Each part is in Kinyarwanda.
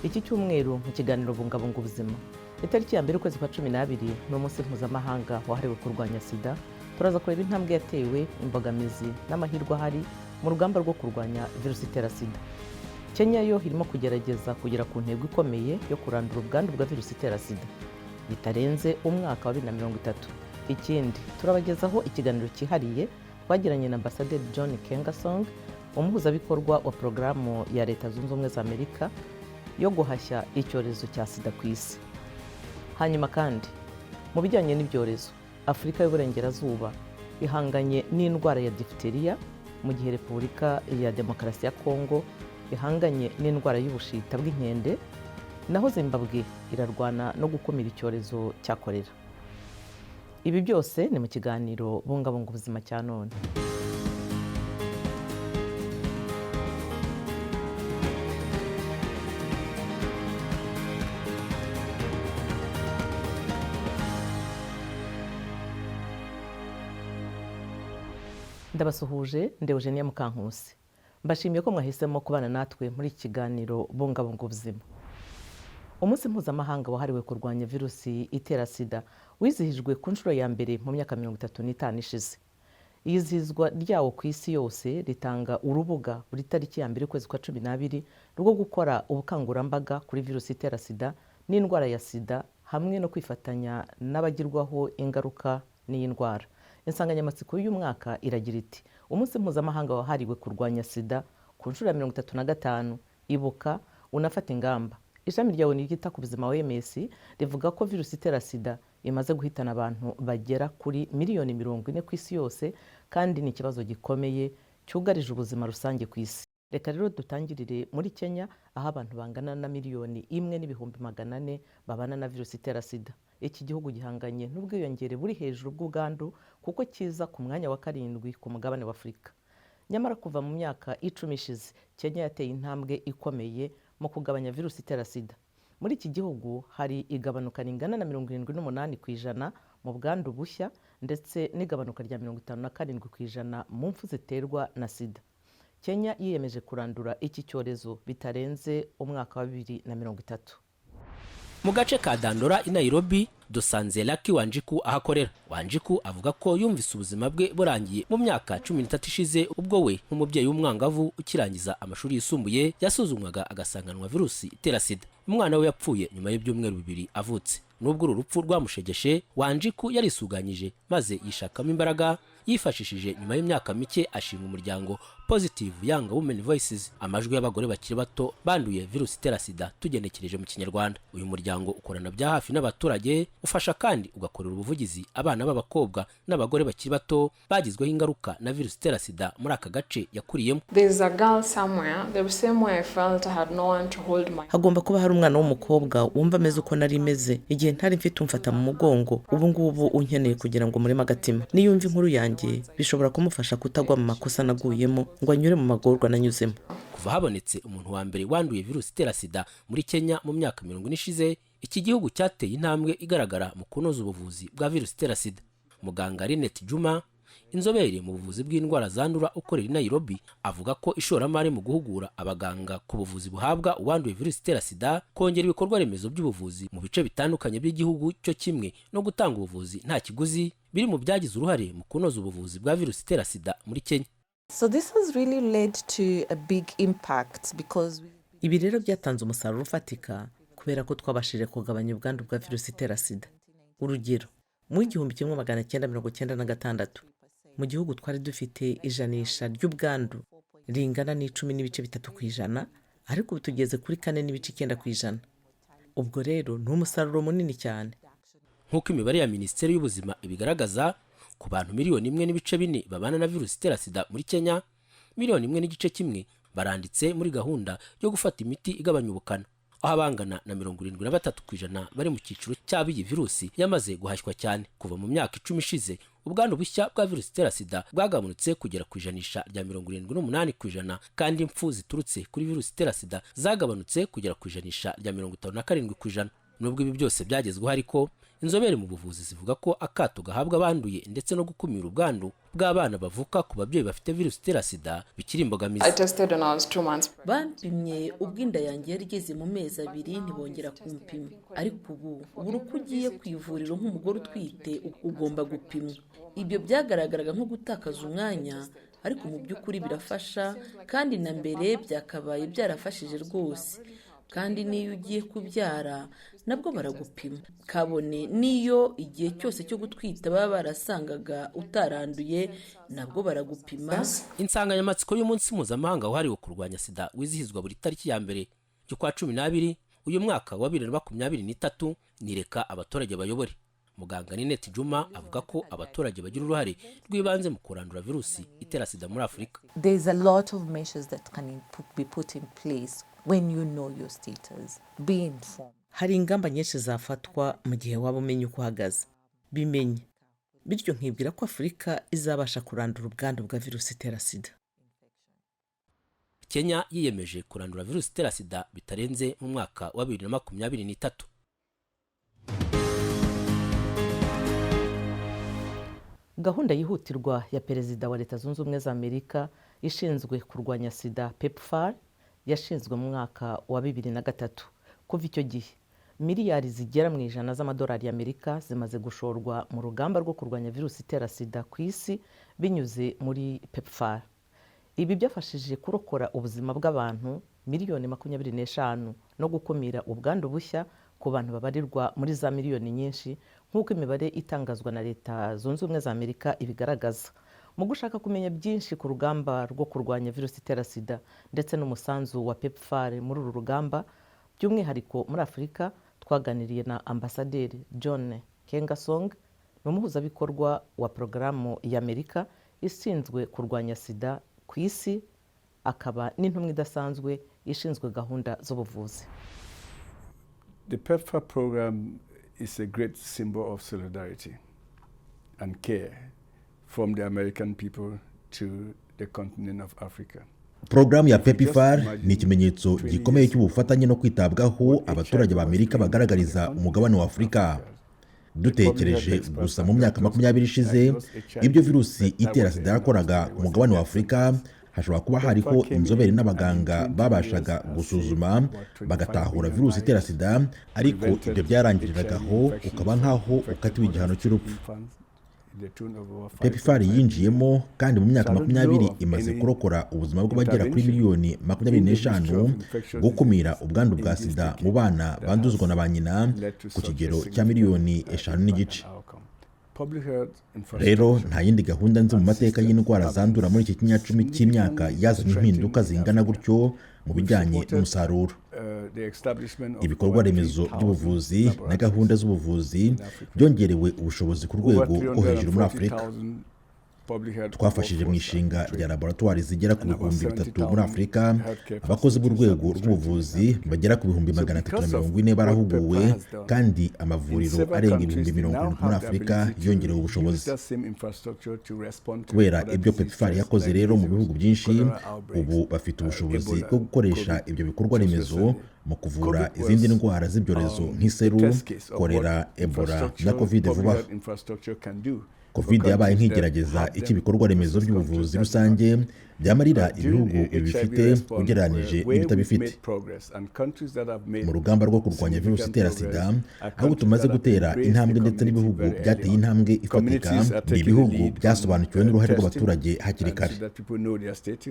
Iki cyumweru mu kiganiro Bungabunga Ubuzima, itariki ya 1 ukwezi kwa 12 ni umunsi mpuzamahanga wahariwe kurwanya SIDA. Turaza kureba intambwe yatewe, imbogamizi n'amahirwe ahari mu rugamba rwo kurwanya virusi itera SIDA. Kenya yo irimo kugerageza kugera ku ntego ikomeye yo kurandura ubwandu bwa virusi itera SIDA bitarenze umwaka wa 2030. Ikindi, turabagezaho ikiganiro cyihariye twagiranye na Ambasaderi John Nkengasong, umuhuzabikorwa wa porogaramu ya Leta Zunze Ubumwe za Amerika yo guhashya icyorezo cya SIDA ku isi. Hanyuma kandi, mu bijyanye n'ibyorezo, Afurika y'Uburengerazuba ihanganye n'indwara ya diphtheria, mu gihe Repubulika ya Demokarasi ya Kongo ihanganye n'indwara y'ubushita bw'inkende, naho Zimbabwe irarwana no gukumira icyorezo cya kolera. Ibi byose ni mu kiganiro Bungabunga Ubuzima cya none. Ndabasuhuje, ndi Eugenia Mukankusi. Mbashimiye ko mwahisemo kubana natwe muri iki kiganiro Bungabunga Ubuzima. Umunsi mpuzamahanga wahariwe kurwanya virusi itera SIDA wizihijwe ku nshuro ya mbere mu myaka 35 ishize. Iyizihizwa ryawo ku isi yose ritanga urubuga buri tariki ya 1 ukwezi kwa 12 rwo gukora ubukangurambaga kuri virusi itera SIDA n'indwara ya SIDA, hamwe no kwifatanya n'abagirwaho ingaruka n'iyi ndwara. Insanganyamatsiko y'uyu mwaka iragira iti: "Umunsi mpuzamahanga wahariwe kurwanya SIDA ku nshuro ya 35, ibuka unafata ingamba." Ishami rya ONU ryita ku buzima, OMS, rivuga ko virusi itera SIDA imaze guhitana abantu bagera kuri miliyoni 40 ku isi yose, kandi ni ikibazo gikomeye cyugarije ubuzima rusange ku isi. Reka rero dutangirire muri Kenya, aho abantu bangana na 1,400,000 babana na virusi itera SIDA. Iki gihugu gihanganye n'ubwiyongere buri hejuru bw'ubwandu, kuko kiza ku mwanya wa 7 ku mugabane wa Afurika. Nyamara kuva mu myaka 10 ishize, Kenya yateye intambwe ikomeye mu kugabanya virusi itera SIDA. Muri iki gihugu hari igabanuka ringana na 78% mu bwandu bushya, ndetse n'igabanuka rya 57% mu mfu ziterwa na SIDA. Kenya yiyemeje kurandura iki cyorezo bitarenze umwaka wa 2030. Mu gace ka Dandora i Nairobi dusanze Lucky Wanjiku aho akorera. Wanjiku avuga ko yumvise ubuzima bwe burangiye mu myaka 13 ishize, ubwo we nk'umubyeyi w'umwangavu ukirangiza amashuri yisumbuye yasuzumwaga agasanganwa virusi itera SIDA. Umwana we yapfuye nyuma y'ibyumweru 2 avutse. Nubwo uru rupfu rwamushegeshe, Wanjiku yarisuganyije maze yishakamo imbaraga yifashishije. Nyuma y'imyaka mike ashinga umuryango Positive Young Women Voices, amajwi y'abagore bakiri bato banduye virusi itera SIDA tugenekereje mu Kinyarwanda. Uyu muryango ukorana bya hafi n'abaturage, ufasha kandi ugakorera ubuvugizi abana b'abakobwa n'abagore bakiri bato bagizweho ingaruka na virusi itera SIDA muri aka gace yakuriyemo. There's a girl somewhere, the same way I felt I had no one to hold my Hagomba kuba hari umwana w'umukobwa wumva ameze uko nari meze igihe ntari mfite umfata mu mugongo, ubu ngubu unkeneye kugira ngo mureme agatima. Niyumva inkuru yanjye, bishobora kumufasha kutagwa mu makosa naguyemo, ngo anyure mu magorwa nanyuzemo. Kuva habonetse umuntu wa mbere wanduye virusi itera SIDA muri Kenya mu myaka 40 ishize, iki gihugu cyateye intambwe igaragara mu kunoza ubuvuzi bwa virusi itera SIDA. Muganga Linet Juma, inzobere mu buvuzi bw'indwara zandura ukorera i Nairobi, avuga ko ishoramari mu guhugura abaganga ku buvuzi buhabwa uwanduye virusi itera SIDA, kongera ibikorwa remezo by'ubuvuzi mu bice bitandukanye by'igihugu, cyo kimwe no gutanga ubuvuzi nta kiguzi, biri mu byagize uruhare mu kunoza ubuvuzi bwa virusi itera SIDA muri Kenya. So this has really led to a big impact because we Ibi rero byatanze umusaruro ufatika, kubera ko twabashije kugabanya ubwandu bwa virusi itera SIDA. Urugero, mu 1996 mu gihugu twari dufite ijanisha ry'ubwandu ringana n'10.3%, ariko ubu tugeze kuri 4.9%. Ubwo rero ni umusaruro munini cyane. Nk'uko imibare ya Minisiteri y'Ubuzima ibigaragaza, ku bantu 1.4 miliyoni babana na virusi itera SIDA muri Kenya, 1.1 miliyoni baranditse muri gahunda yo gufata imiti igabanya ubukana, aho abangana na 73% bari mu cyiciro cy'abo iyi virusi yamaze guhashywa cyane. Kuva mu myaka 10 ishize, ubwandu bushya bwa virusi itera SIDA bwagabanutse kugera ku ijanisha rya 78%, kandi impfu ziturutse kuri virusi itera SIDA zagabanutse kugera ku ijanisha rya 57%. Nubwo ibi byose byagezweho ariko, Inzobere mu buvuzi zivuga ko akato gahabwa abanduye ndetse no gukumira ubwandu bw'abana bavuka ku babyeyi bafite virusi itera sida bikiri imbogamizi. I tested when I was 2 months pregnant. Bampimye ubwo inda yanjye yari igeze mu mezi 2, ntibongera kumpima. Ariko ubu buri uko ugiye ku ivuriro nk'umugore utwite ugomba gupimwa. Ibyo byagaragaraga nko gutakaza umwanya, ariko mu by'ukuri birafasha, kandi na mbere byakabaye byarafashije rwose. Kandi n'iyo ugiye kubyara nabwo baragupima, kabone n'iyo igihe cyose cyo gutwita baba barasangaga utaranduye, nabwo baragupima. Insanganyamatsiko y'umunsi mpuzamahanga wahariwe kurwanya sida wizihizwa buri tariki ya mbere y'ukwa 12 uyu mwaka wa 2023 ni "Reka abaturage bayobore". Muganga Ninette Juma avuga ko abaturage bagira uruhare rw'ibanze mu kurandura virusi itera sida muri Afurika. There's a lot of measures that can be put in place when you know your status. Be informed. Hari ingamba nyinshi zafatwa mu gihe waba umenya uko uhagaze, bimenye. Bityo nkibwira ko Afurika izabasha kurandura ubwandu bwa virusi itera sida. Kenya yiyemeje kurandura virusi itera sida bitarenze mu mwaka wa 2023. Gahunda yihutirwa ya Perezida wa Leta Zunze Ubumwe za Amerika ishinzwe kurwanya sida, PEPFAR, yashinzwe mu mwaka wa 2003. Kuva icyo gihe miliyari zigera mu 100 z'amadolari y'Amerika zimaze gushorwa mu rugamba rwo kurwanya virusi itera sida ku isi binyuze muri PEPFAR. Ibi byafashije kurokora ubuzima bw'abantu miliyoni 25 no gukumira ubwandu bushya ku bantu babarirwa muri za miliyoni nyinshi, nk'uko imibare itangazwa na Leta Zunze Ubumwe za Amerika ibigaragaza. Mu gushaka kumenya byinshi ku rugamba rwo kurwanya virusi itera sida ndetse n'umusanzu wa PEPFAR muri uru rugamba by'umwihariko muri Afurika, twaganiriye na Ambasaderi John Nkengasong. Ni umuhuzabikorwa wa porogaramu y'Amerika ishinzwe kurwanya sida ku isi, akaba n'intumwa idasanzwe ishinzwe gahunda z'ubuvuzi. The PEPFAR program is a great symbol of solidarity and care from the American people to the continent of Africa. Porogaramu ya PEPFAR ni ikimenyetso gikomeye cy'ubufatanye no kwitabwaho abaturage ba Amerika bagaragariza umugabane wa Afurika. Dutekereje gusa mu myaka 20 ishize ibyo virusi itera sida yakoraga ku mugabane wa Afurika, hashobora kuba hariho inzobere n'abaganga babashaga gusuzuma bagatahura virusi itera sida, ariko ibyo byarangiriraga aho, ukaba nk'aho ukatiwe igihano cy'urupfu. PEPFAR yinjiyemo kandi mu myaka 20 imaze kurokora ubuzima bw'abagera kuri miliyoni 25, gukumira ubwandu bwa sida mu bana banduzwa na ba nyina ku kigero cya miliyoni 5.5. Rero nta yindi gahunda nzi mu mateka y'indwara zandura muri iki kinyacumi cy'imyaka yazanye impinduka zingana gutyo mu bijyanye n'umusaruro. Ibikorwa remezo by'ubuvuzi na gahunda z'ubuvuzi byongerewe ubushobozi ku rwego rwo hejuru muri Afurika. Twafashije mu ishinga rya laboratwari zigera ku 3000 muri Afurika. Abakozi b'urwego rw'ubuvuzi bagera ku 340,000 barahuguwe, kandi amavuriro arenga 70,000 muri Afurika yongerewe ubushobozi. Kubera ibyo PEPFAR yakoze rero, mu bihugu byinshi ubu bafite ubushobozi bwo gukoresha ibyo bikorwa remezo mu kuvura izindi ndwara z'ibyorezo nk'iseru, kolera, Ebola na Covid vuba aha. Covid yabaye nk'igerageza icyo ibikorwa remezo by'ubuvuzi rusange byamarira ibihugu bibifite ugereranije n'ibitabifite. Mu rugamba rwo kurwanya virusi itera sida, aho tumaze gutera intambwe ndetse n'ibihugu byateye intambwe ifatika ni ibihugu byasobanukiwe n'uruhare rw'abaturage hakiri kare.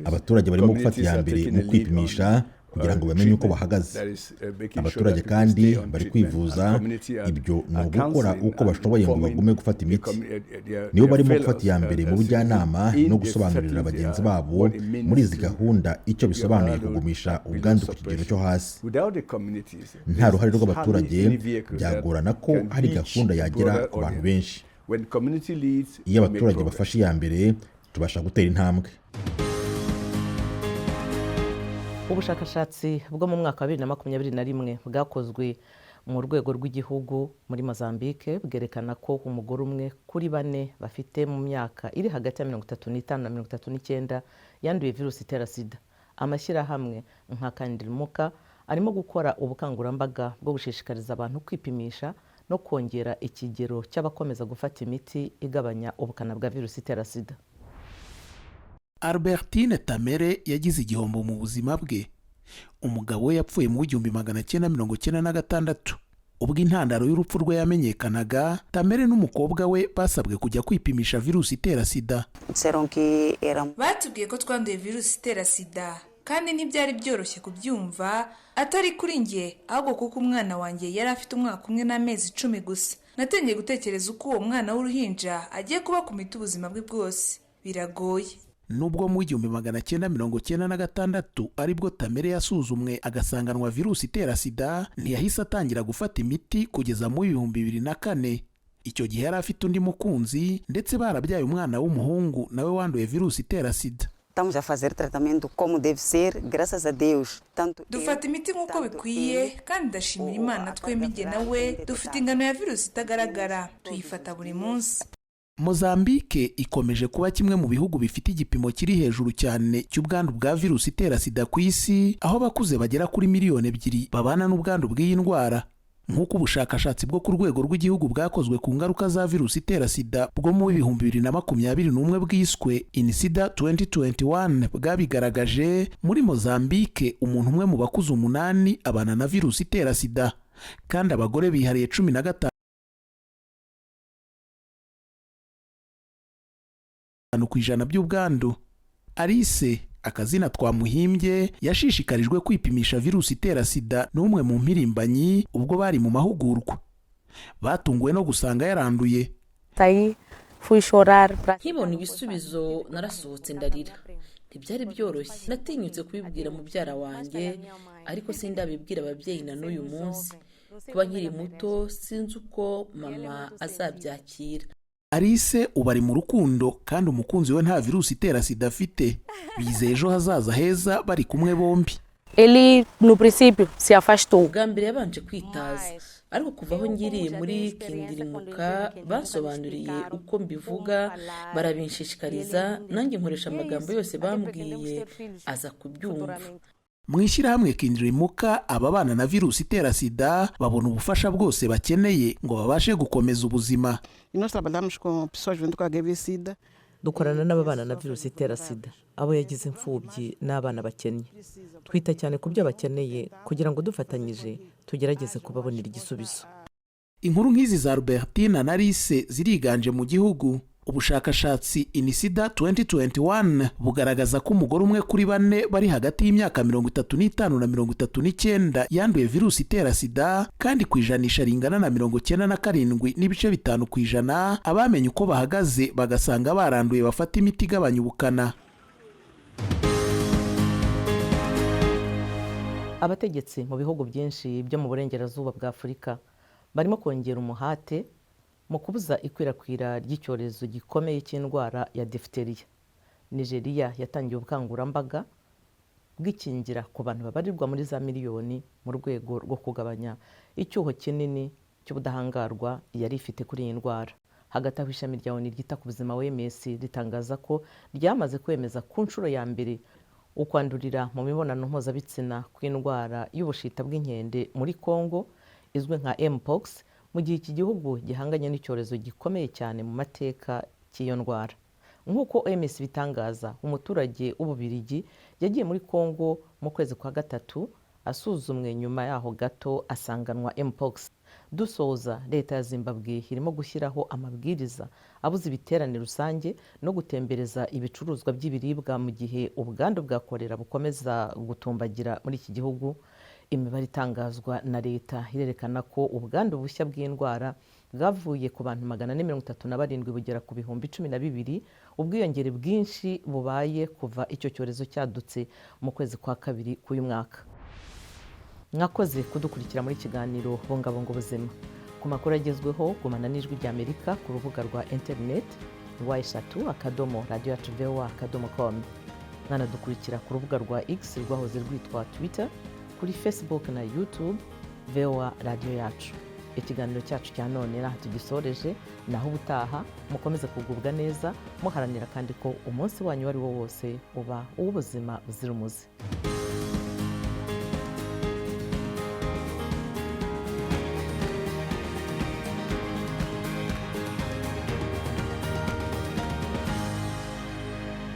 Abaturage barimo gufata iya mbere mu kwipimisha kugira ngo bamenye uko bahagaze. Abaturage kandi bari kwivuza. Ibyo ni ugukora uko bashoboye ngo bagume gufata imiti. Nibo barimo gufata iya mbere mu bujyanama no gusobanurira bagenzi babo muri izi gahunda icyo bisobanuye kugumisha ubwandu ku kigero cyo hasi. Nta ruhare rw'abaturage, byagorana ko hari gahunda yagera ku bantu benshi. Iyo abaturage bafashe iya mbere, tubasha gutera intambwe. Ubushakashatsi bwo mu mwaka wa 2021 bwakozwe mu rwego rw'igihugu muri Mozambique bwerekana ko umugore umwe kuri bane bafite mu myaka iri hagati ya 35 na 39 yanduye virusi itera sida. Amashyirahamwe nka Kandilmuka arimo gukora ubukangurambaga bwo gushishikariza abantu kwipimisha no no kongera ikigero cy'abakomeza gufata imiti igabanya ubukana bwa virusi itera sida. Albertine Tamere yagize igihombo mu buzima bwe. Umugabo we yapfuye mu 1996. Ubwo intandaro y'urupfu rwe yamenyekanaga, Tamere n'umukobwa we basabwe kujya kwipimisha virusi itera sida. Batubwiye ko twanduye virusi itera sida, kandi ntibyari byoroshye kubyumva, atari kuri njye ahubwo kuko umwana wanjye yari afite umwaka 1 n'amezi 10 gusa. Natangiye gutekereza uko uwo mwana w'uruhinja agiye kuba ku miti ubuzima bwe bwose. Biragoye. Nubwo mu 1996 aribwo Tamere yasuzumwe agasanganwa virusi itera sida, ntiyahise atangira gufata imiti kugeza mu 2004. Icyo gihe yari afite undi mukunzi, ndetse barabyaye umwana w'umuhungu nawe wanduye virusi itera sida. Dufata imiti nk'uko bikwiye, kandi ndashimira Imana twembi jye nawe dufite ingano ya virusi itagaragara, tuyifata buri munsi. Mozambique ikomeje kuba kimwe mu bihugu bifite igipimo kiri hejuru cyane cy'ubwandu bwa virusi itera sida ku isi, aho abakuze bagera kuri miliyoni 2 babana n'ubwandu bw'iyi ndwara. Nk'uko ubushakashatsi bwo ku rwego rw'igihugu bwakozwe ku ngaruka za virusi itera sida bwo mu 2021 bwiswe INSIDA 2021 bwabigaragaje, muri Mozambique umuntu umwe mu bakuze 8 abana na virusi itera sida, kandi abagore bihariye 15% by'ubwandu. Alice, akazina twamuhimbye, yashishikarijwe kwipimisha virusi itera sida n'umwe mu mpirimbanyi ubwo bari mu mahugurwa. Batunguwe no gusanga yaranduye. Nkibona ibisubizo narasohotse ndarira. Ntibyari byoroshye. Natinyutse kubibwira mubyara wanjye, ariko sindabibwira ababyeyi na n'uyu munsi. Kuba nkiri muto sinzi uko mama azabyakira. Alice ubu ari mu rukundo, kandi umukunzi we nta virusi itera sida afite. Bizeye ejo hazaza heza bari kumwe bombi. Bwa mbere yabanje kwitaza, ariko kuva aho ngiriye muri Kindirimuka basobanuriye uko mbivuga, barabinshishikariza, nanjye nkoresha amagambo yose bambwiye, aza kubyumva. Mu ishyirahamwe Kindirimuka, ababana na virusi itera sida babona ubufasha bwose bakeneye ngo babashe gukomeza ubuzima. Dukorana n'ababana na virusi itera sida, abo yagize imfubyi n'abana bakennye. Twita cyane ku byo bakeneye kugira ngo dufatanyije tugerageze kubabonera igisubizo. Inkuru nk'izi za Albertina na Alice ziriganje mu gihugu. Ubushakashatsi INSIDA 2021 bugaragaza ko umugore umwe kuri 4 bari hagati y'imyaka 35 na 39 yanduye virusi itera sida, kandi ku ijanisha ringana na 97.5% abamenye uko bahagaze bagasanga baranduye bafata imiti igabanya ubukana. Abategetsi mu bihugu byinshi byo mu burengerazuba bwa Afurika barimo kongera umuhate mu kubuza ikwirakwira ry'icyorezo gikomeye cy'indwara ya diphtheria. Nigeria yatangiye ubukangurambaga bw'ikingira ku bantu babarirwa muri za miliyoni mu rwego rwo kugabanya icyuho kinini cy'ubudahangarwa yari ifite kuri iyi ndwara. Hagati aho, ishami rya ONU ryita ku buzima OMS ritangaza ko ryamaze kwemeza ku nshuro ya mbere ukwandurira mu mibonano mpuzabitsina kw'indwara y'ubushita bw'inkende muri Congo izwi nka Mpox, mu gihe iki gihugu gihanganye n'icyorezo gikomeye cyane mu mateka cy'iyo ndwara. Nk'uko OMS bitangaza, umuturage w'Ububirigi yagiye muri Congo mu kwezi kwa 3 asuzumwe nyuma yaho gato asanganwa Mpox. Dusoza, leta ya Zimbabwe irimo gushyiraho amabwiriza abuza ibiterane rusange no gutembereza ibicuruzwa by'ibiribwa mu gihe ubwandu bwa kolera bukomeza gutumbagira muri iki gihugu. Imibare itangazwa na leta irerekana ko ubwandu bushya bw'indwara bwavuye ku bantu 437 bugera ku 12,000, ubwiyongere bwinshi bubaye kuva icyo cyorezo cyadutse mu kwezi kwa 2 k'uyu mwaka. Mwakoze kudukurikira muri kiganiro Bungabunga Ubuzima. Ku makuru agezweho, gumana n'Ijwi ry'Amerika ku rubuga rwa interineti w3.radioyacuvoa.com. Mwanadukurikira ku rubuga rwa X rwahoze rwitwa Twitter, kuri Facebook na YouTube VOA Radio Yacu. Ikiganiro cyacu cya none aha tugisoreje, naho ubutaha mukomeze kugubwa neza, muharanira kandi ko umunsi wanyu uwo ari wo wose uba uw'ubuzima buzira umuze.